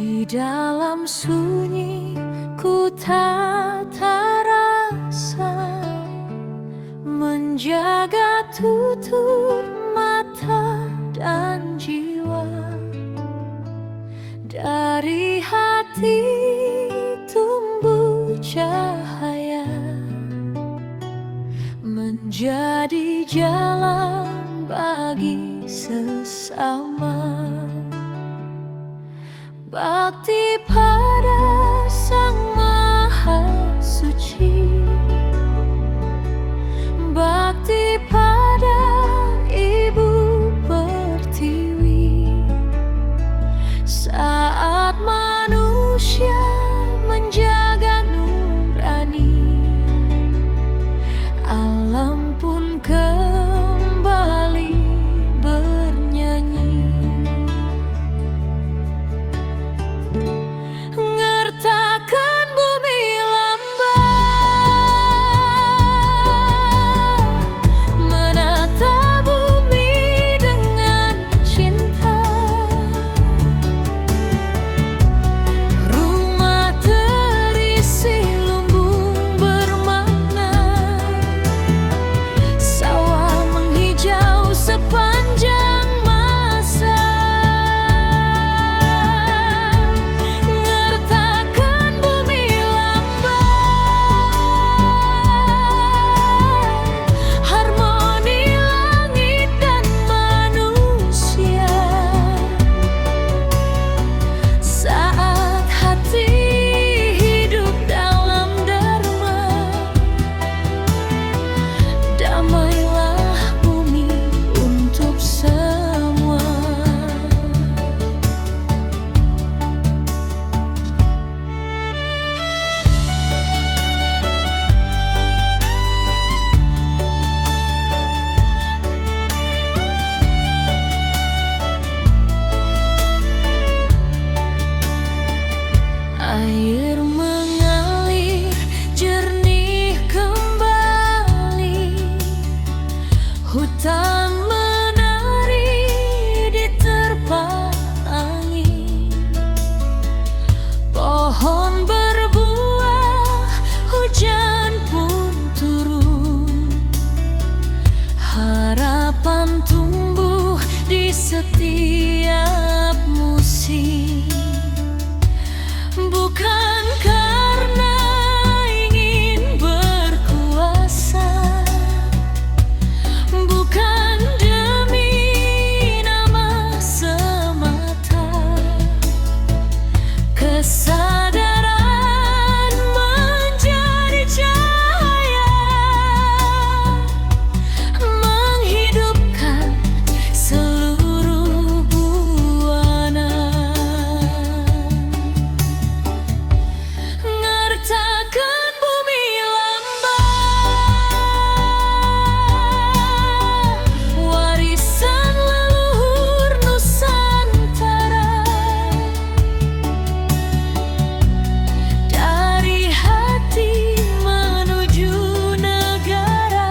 Di dalam sunyi ku tata rasa, menjaga tutur mata dan jiwa. Dari hati tumbuh cahaya, menjadi jalan bagi sesama. Bakti pada Sang Maha Suci, bakti pada Ibu Pertiwi. Saat manusia menjaga nurani, alam pun kembali bernyanyi. Ngertakan bumi lamba, menata bumi dengan cinta. Rumah terisi lumbung bermakna, sawah menghijau sepanjang masa. Ngertakan bumi lamba, harmoni langit dan manusia. Saat hati hidup dalam dharma, damailah bumi untuk semua. Air mengalir jernih kembali, hutan menari diterpa angin. Pohon berbuah, hujan pun turun, harapan tumbuh di setiap musim. Bukan karena ingin berkuasa, bukan demi nama semata. Kesadaran menjadi cahaya, menghidupkan seluruh buana. Ngertakan bumi lamba, warisan leluhur Nusantara. Dari hati menuju negara,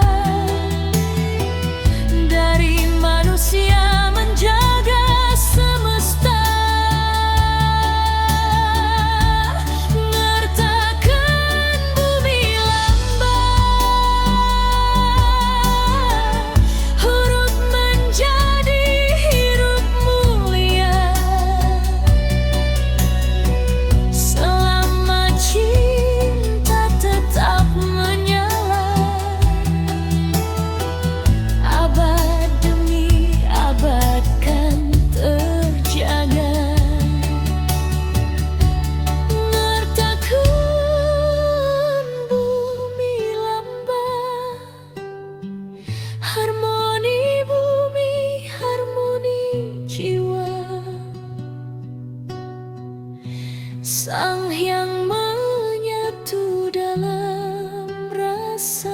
dari manusia menjaga semesta. Ngertakan bumi lamba, huruf menjadi hirup mulia. Selama cinta tetap menyala, abad demi abad kan terjaga. Ngertakan bumi lamba, harmoni bumi, harmoni jiwa. Sang Hyang menyatu dalam rasa.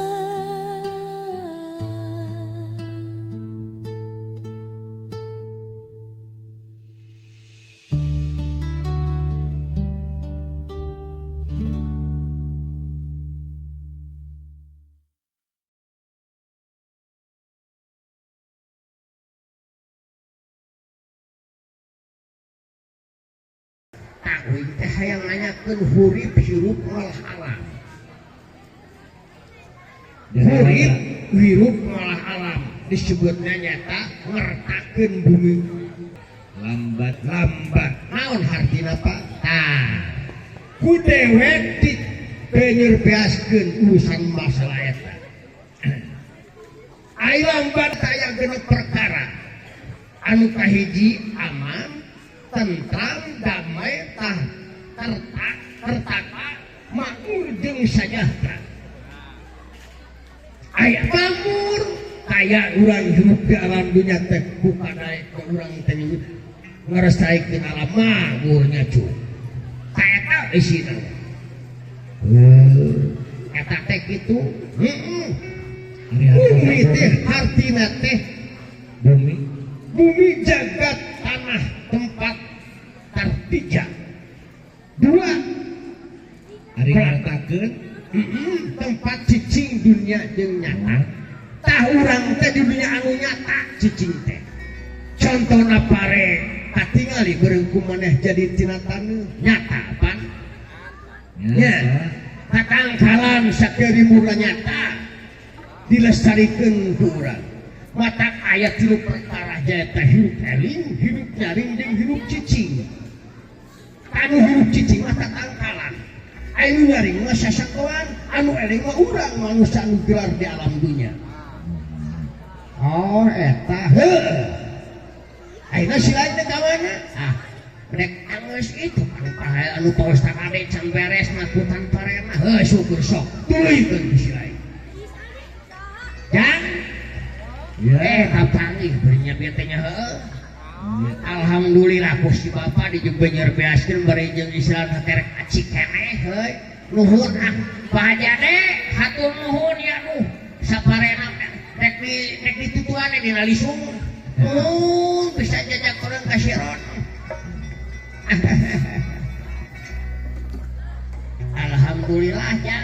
Tah teh hayang nanyakeun hurip hirup ngolah alam. Hurip hirup ngolah alam disebutna nyata ngertakeun bumi. Lambat lambat. Naon hartina Pak? Tah. Ku dewek dibenyerbeaskeun urusan masalah eta. Ai lambat aya genep perkara. Anu kahiji aman, tentram, damai, tah tertata, makmur jeung sajahtera. Aya makmur kaya urang hirup di alam dunya teh bukan ke urang teh ngarasaikeun alam makmurnya cu. Eta isina. Eta teh kitu. Heeh. Bumi teh hartina teh bumi. Bumi jagat tanah tempat terpijak. Dua ari ngaretakeun tempat cicing dunia jeung nyata. Tah urang teh di dunia anu nyata cicing teh. Contona pare katingali beureum ku maneh jadi tina taneuh nyata pan. Nya. Tatangkalan sakerimurna nyata dilestarikeun ku urang. Matak aya tilu perkara nyaeta hirup eling, hirup nyaring jeung hirup cicing. Anu hirup cicing mah tatangkalan. Anu nyaring mah sasakoan, anu eling mah urang manusia anu gelar di alam dunya. Oh eta heuh. Ayeuna si lain teh kawana? Ah, rek angeus itu anu pahael anu Pak Ustaz Ade can beres ngakutan parena. Heuh syukur sok. Tuluykeun ku si lain. Jang ya. Kapanggih beunya bete nya heuh. Alhamdulillah ku si bapa dijebenyer beaskeun bari jeung istilahna teh rek acik keneh heuy. Nuhun ah Pak Haji Ade hatur nuhun ya duh saparena rek di rek ditutuan dina lisung. Nuhun bisa jajak urang ka Siron. Alhamdulillah ya.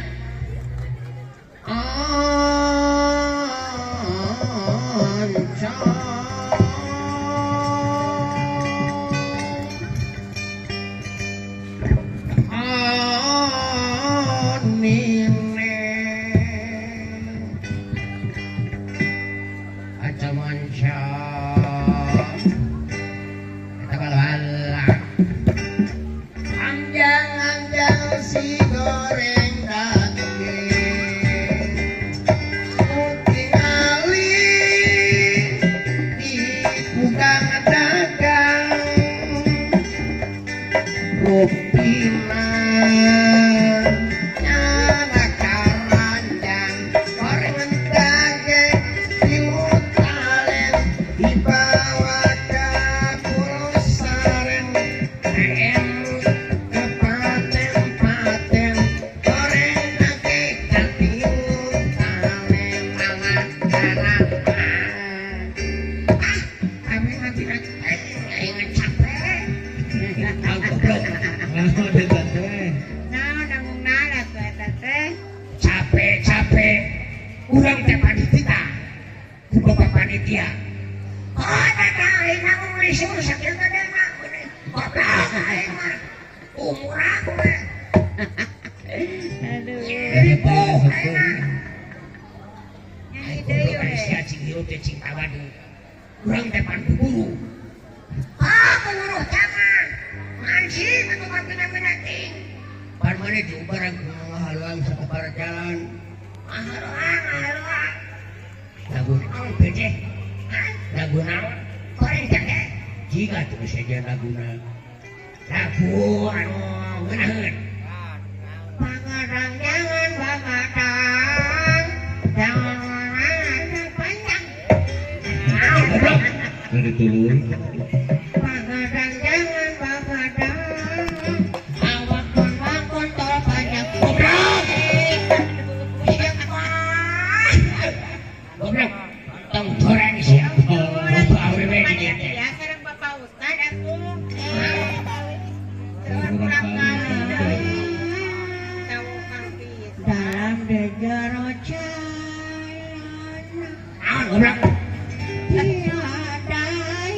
Tiada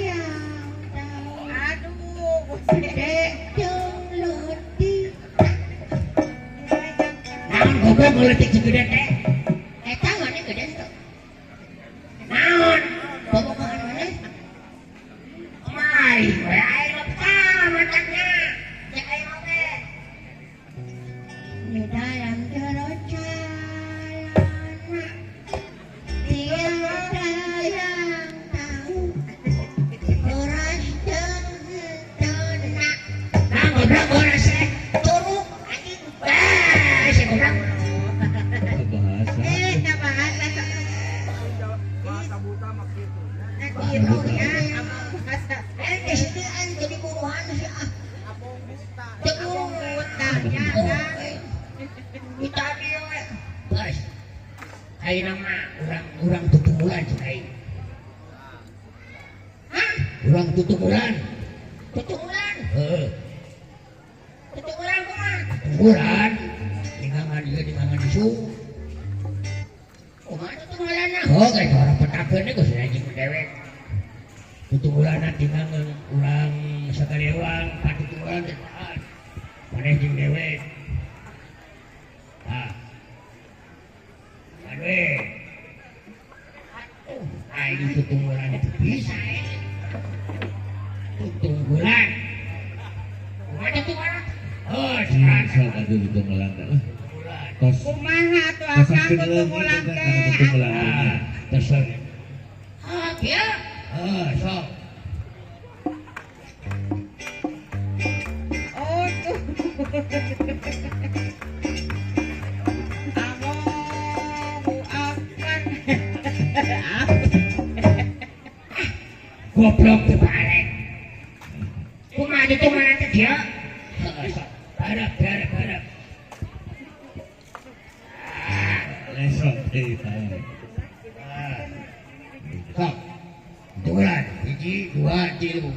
yang tahu. Aduh, gede jeung Goblok ngeuletik Cigede teh. Eta maneh gede teu? Naon? Bobogohan maneh? Kumaha we aing mah betah matakna. Cek aing oge. Di dalam jero calana tiada yang tahu beras tentena. Nah, goblok rese. Curug anjing. Eh, si goblok. Bahasa. Eh, tak bahasa. Nah, gitu ya, bahasa. Eh, geus teu aing jadi buruhan sih ah. Teu tanya kan. Di tadi we. Geus. Ayeuna mah urang tutunggulan cek aing. Hah? Urang tutunggulan. Tutunggulan? Heeh. Tutunggulan kumaha? Tutunggulan. Tinggangan ieu tinggangan isuk. Kumaha tutunggulanna? Oh, kayak orang petakeun geus anjing dewek. Tutunggulanna tinggangan urang sakalewang patutunggulan teh paat. Maneh jeung dewek. Ah. Aduh. Atuh, aing tutunggulan itu bisa. Tutunggulan. Kumaha tutunggulan? Oh, sekarang Sok atuh tutunggulan teh lah. Tos. Kumaha atuh akang tutunggulan teh? Tutunggulan. Ah, terus. Ah, kieu. Ah, sok. Oh, tuh. Allahu Akbar. Goblok teu balik. Kumaha tutunggulan teh kieu? Heeh, sok. Harap, harap, harap. Lesot deui tah. Ah. Sok. Tutunggulan, 1, 2, 3.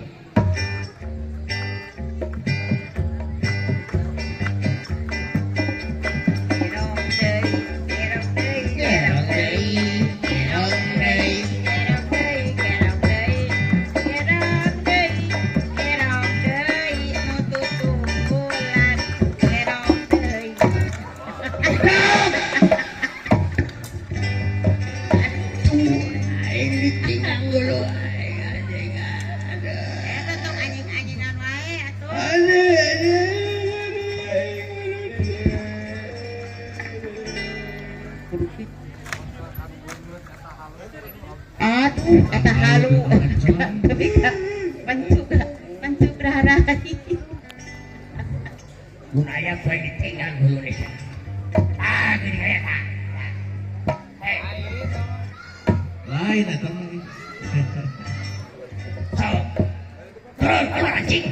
Kerong deui, kerong deui, Kerong deui, kerong deui. Kerong deui, kerong deui, kerong deui, kerong deui, nu tutunggulan, kerong deui. Tuh, aing ditinggang dulu aing anjing. Aduh. Eta tong anjing-anjingan wae atuh. Aduh, aduh, aduh, aing Aduh, eta halu. Tapi ka pancuk pancuk rarai. Mun aya kowe ditinggang dulu desa. Ah, gini aya tah. Hei, Lain eta mah. sok. Turun, keluar anjing.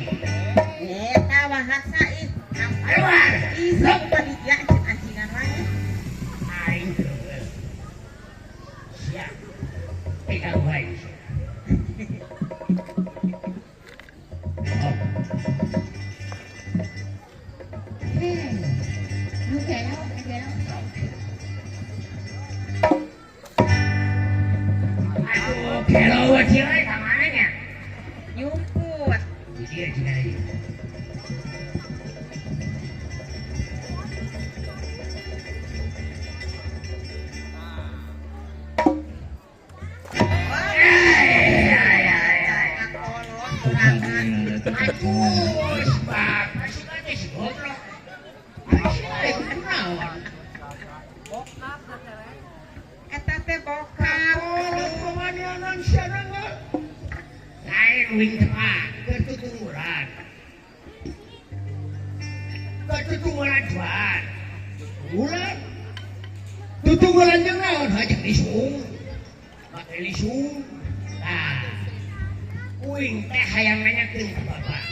Eta bahasa ih. Keluar. Ih, sok panitia anjing-anjingan wae. Aing teu. Siap. Pegang wae. Oh, Nu gelo, nu gelo. Aduh, gelo we sia euy ka mana nya? Nyumput. Di dieu cenah ieu. Ay, ay, ay, ay. Kakolot sorangan. Aduh, sebab masih ada si goblok. Masih ada kunaon. Eta teh bokap. Kakolot pemanianan siaran lain wing tepat ketutunggulan. Ketutunggulan tuan. Tutunggulan. Tutunggulan jeung naon? Hajak lisung. Make lisung. Nah, uing teh hayang nanyakeun ka bapak.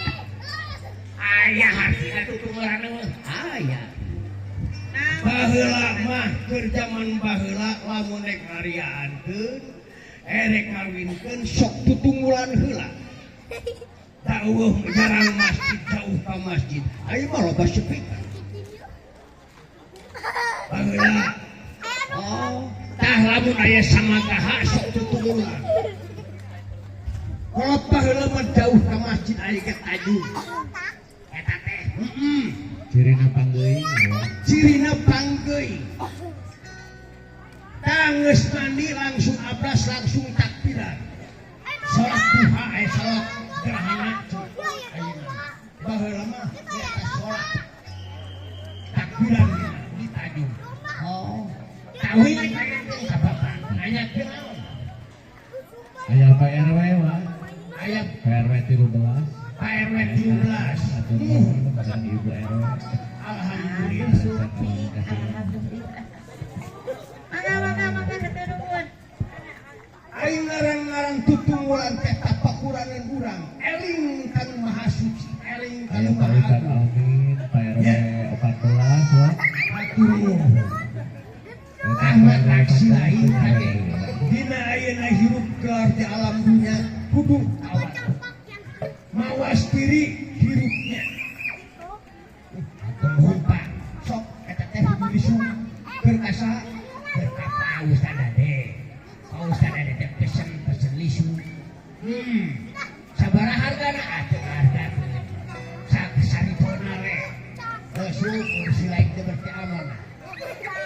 Aya hartina tutunggulan eueuh? Aya. Baheula mah keur jaman baheula lamun rek ngariaankeun, erek ngawinkeun sok tutunggulan heula. Tak eueuh jarang masjid jauh ka masjid. Ayeuna mah loba speaker. Baheula. Oh, tah lamun aya samagaha sok tutunggulan. Kalau baheula mah jauh ka masjid aya ge tajun. Eta teh, heeh. Cirina panggeuing. Cirina panggeuing. Tanggeus mandi langsung abras langsung takbiran. Salat duha salat gerhana ayeuna. Baheula mah eta salat takbiran di Tanjung. Oh. Kawin ka bapak nanyakeun naon? Aya Pak RW wah. Aya Pak RW 13. Pak RW 13. Atur nuhun dan Ibu RW. Alhamdulillah. Alhamdulillah. Mangga mangga mangga hatur nuhun. Aing ngarang-ngarang tutunggulan teh tapakurangan urang. Eling kanu maha suci, eling Aya kanu Pak maha Ustad agung. Amin, Pak RW Ya. 14 wah. Hatur nuhun. Ahmad aksi lain kade. Dina ayeuna hirup gelar di alam dunia kudu tawadu. Mawas diri hirupnya. Hatur nuhun Pak. Sok eta teh kudu lisung keur ka saha? Keur ka Pak Ustad Ade. Pak Ustad Ade teh pesen-pesen lisu. Sabaraha hargana? Atuh hargakeun. Saripona we. Heuh syukur si lain teh berarti amanah.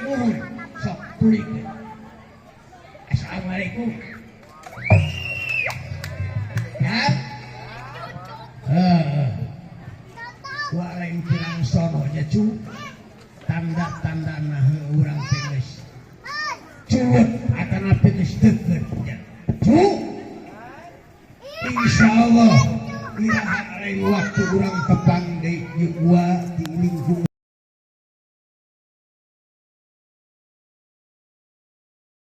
Nuhun sok tulikeun. Assalamualaikum. Ya. Heeh. Walain kirang sono nya cu. Tanda-tanda nah urang teh geus cuwet atanapi geus deukeut nya. Cu. Insyaallah iraha lain waktu urang tepang deui jeung gua di lingkungan